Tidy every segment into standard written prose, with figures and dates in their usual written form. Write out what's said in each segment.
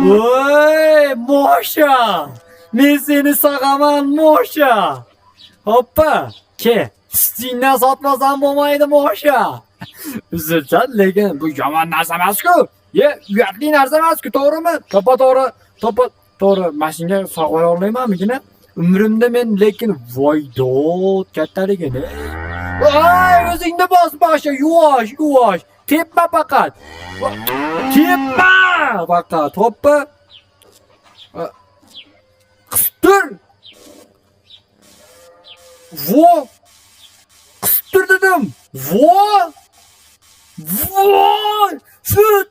Voy, Mosha! Men seni sog'aman, Mosha. Hoppa, ke, sutingdan sotmasam bo'lmaydi, Mosha. Uzrchan, lekin bu yomon narsa emas-ku. Ye, uyatli narsa emas-ku, to'g'rimi? To'ppa to'g'ri, to'ppa to'g'ri. Mashinga sog'ib olmaymanmigina? Umrimda men lekin voy dod kattaligini. Ay, o'zingni bos, Mosha, yuvosh, yuvosh. Tepma faqat. Tepma faqat, hoppa. Qisib tur. Vo! Qisib tur dedim. Vo! Voy! Sut!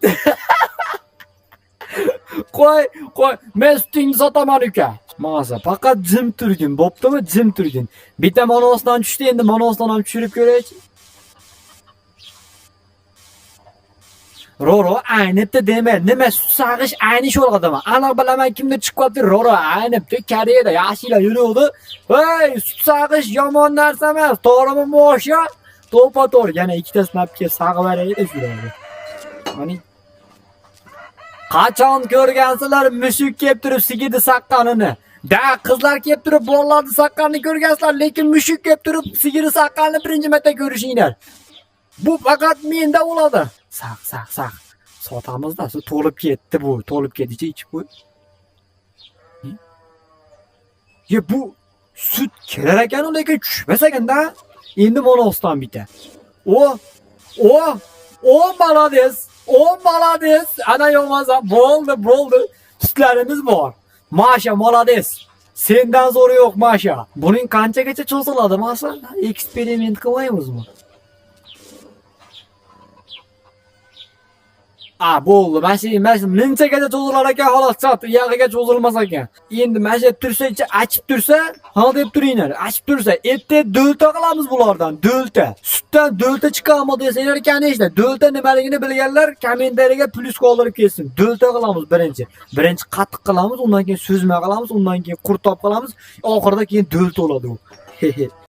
Qo'y, qo'y, men sutingni sotaman uka. Masa, faqat jim turgin, bo'ptimi? Jim turgin. Bitta monosdan tushdi, endi monosdan ham tushirib ko'raychi. Roro aynibdi dema, nima sut sag'ish ayni sho'rg'adimi? Aniq bilaman kimdir chiqib qolibdi, Roro aynibdi, Koreyada yaxshilar yuruvdi. Voy, sut sag'ish yomon narsa emas, to'g'rimi Mosha? To'ppa to'g'ri, yana ikkitasini olib kelib sag'ib beraylik shularni. Mana qachon ko'rgansizlar mushuk kelib turib sigirni saqqanini? Da qizlar kelib turib bolalarni saqqanini ko'rgansizlar, lekin mushuk kelib turib sigirni saqqanini birinchi marta ko'rishinglar. Bu faqat menda bo'ladi. Saq, saq, saq. Sotamizda, su to'lib ketdi bu, to'lib ketdi, ichib qo'y. Ye bu sut kelar ekan, lekin tushmas ekanda. Endi monosdan bitta. O, o, o молодец. O молодец. Ana yo'masa bo'ldi, bo'ldi. Sutlarimiz bor. Masha молодец. Sendan zo'ri yo'q, Masha. Buning qanchagacha cho'ziladi, masalan? Eksperiment qilmaymizmi? A, bo'ldi. Mana shu, mana shu munchagacha cho'zilar ekan, xolos, chat, u yog'iga cho'zilmas ekan. Endi mana shu tursa, ichi achib tursa, ha deb turinglar. Achib tursa, erta do'lta qilamiz bulardan, do'lta. Sutdan do'lta chiqarmi desanglar, конечно, do'lta nimaligini bilganlar kommentariyaga plyus qoldirib ketsin. Do'lta qilamiz birinchi. Birinchi qatiq qilamiz, undan keyin suzma qilamiz, undan keyin qurtob qilamiz, oxirida keyin do'lta bo'ladi u.